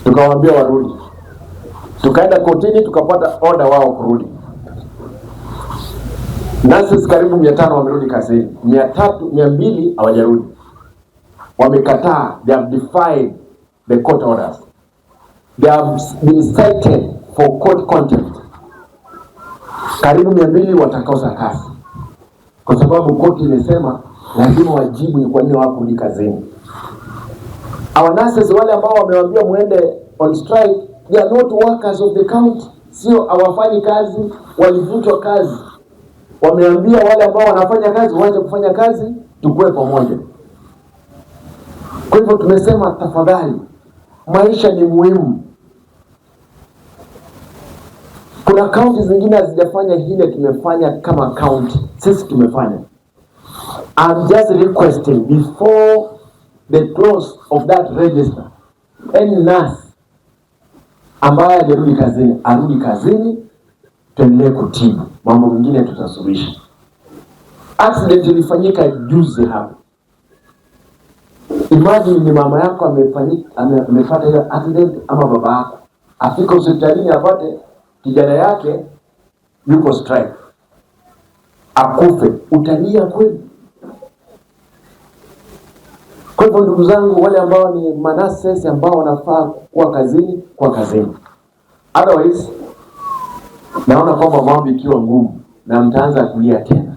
Tukawaambia warudi, tukaenda kotini, tukapata order wao kurudi. Nurses karibu 500 wamerudi kazini, 300, 200 hawajarudi, wamekataa. They have defied the court orders, they have been cited for court contempt. Karibu 200 watakosa kazi kwa sababu koti imesema lazima wajibu ni kwa nini hawakurudi kazini. Our nurses wale ambao wamewaambia muende on strike, they are not workers of the county, sio hawafanyi kazi, walivutwa kazi. Wameambia wale ambao wanafanya kazi waache kufanya kazi, tukue pamoja. Kwa hivyo tumesema tafadhali, maisha ni muhimu. Kuna kaunti zingine hazijafanya hile tumefanya kama kaunti, sisi tumefanya. I'm just requesting before the close of that register, any nurse ambaye hajarudi kazini arudi kazini, tuendelee kutibu, mambo mengine tutasuluhisha. Accident ilifanyika juzi hapa. Imagine ni mama yako amepata hiyo accident ama baba yako, afika hospitalini apate kijana yake yuko strike, akufe, utalia kweli? Kwa hivyo ndugu zangu, wale ambao ni manurses ambao wanafaa kuwa kazini, kuwa kazini. Otherwise naona kwamba mambo ikiwa ngumu na mtaanza kulia tena.